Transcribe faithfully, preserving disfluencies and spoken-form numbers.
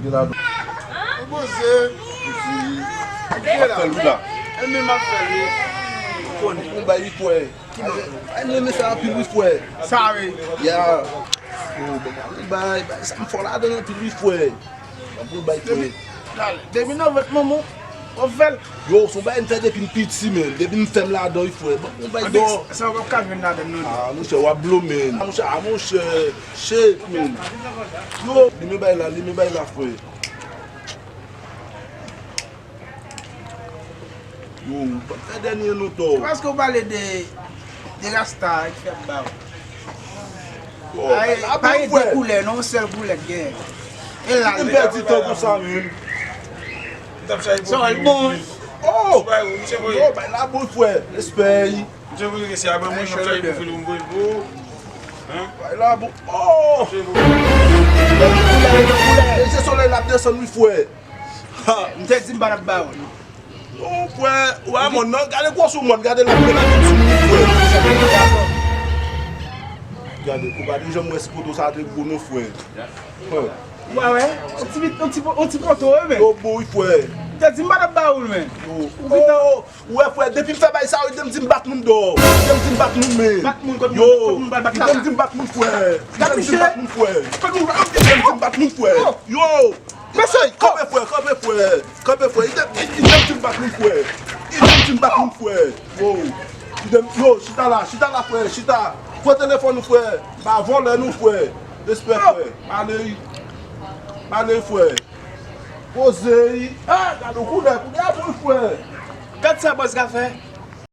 Ou poze. Epi, w ap fè l wi la. E menm ap fè l wi. Ou konnen. Ou bay wi frè. Ay, mwen renmen sa anpil wi frè. Sa wi. Ya. Oh, bon, mwen bay, bay, sa m fò ladan anpil wi frè. Anpil bay frè. Depi, dale, depi nan vant manman w, w ap fè l. Yo, se yon bagay m fè depi m piti, men. Depi m fèm ladan wi frè. Bon, mwen bay dò. Sa w p ap ka jwenn ladan non. Ah, monchè, w ap blo, men. Ah, monchè, ah, monchè. Shit, men. Yo, li men bay la, li men bay la, frè. Yo, w ap fè dènye non, to. Se paske w pale de, de rasta ki fè ba w. Yo, bay la pou mwen, frè. Pa gen de koulè, non, yon sèl koulè k genyen. E la, m pèdi tan konsa, men. Sa w bon. Oh! Yo, bay la pou mwen, frè. Respè. Misye voye se apre mwen, m ap chaje pwofil ou, m voye l pou ou. Hein? Bay la pou, oh! E se solèy la ap desann wi, frè. Ha! M te di m pa t ap ba w. Non, frè, ou a mòn nan, gade gwosè mòn, gade la, gade la, sou moun, frè. Gade, ou gade jan m wè si poto sa te gwo, non, frè. Frè. Ou a wè? On ti, on ti, on ti poto, wi, men. Yo, bon, wi, frè. M te di m pa t ap ba w l, men. Yo. Ou gentan, oh, ou wè, frè, depi m fè bay sa, yo, li te m di m bat moun dò. Li te m di m bat moun, men. Bat moun, kot moun, kot moun pral bat la? Li te m di m bat moun, frè. Li te m di m bat moun, frè. Li te m di m bat moun, frè. Yo! Mesye, kanpe, frè, kanpe, frè. Kanpe, frè. Li te, li, li te m di m bat moun, frè. Li te m di m bat moun, frè. Yo. Li te m, yo, chita la, chita la, frè, chita. Pran telefòn ou, frè. Pa vòlè non, frè. Respè, frè. Pale. Pale, frè. Poze. Ah, gade yon koulè, koulè a bon, frè. Gad sa bòs ka fè.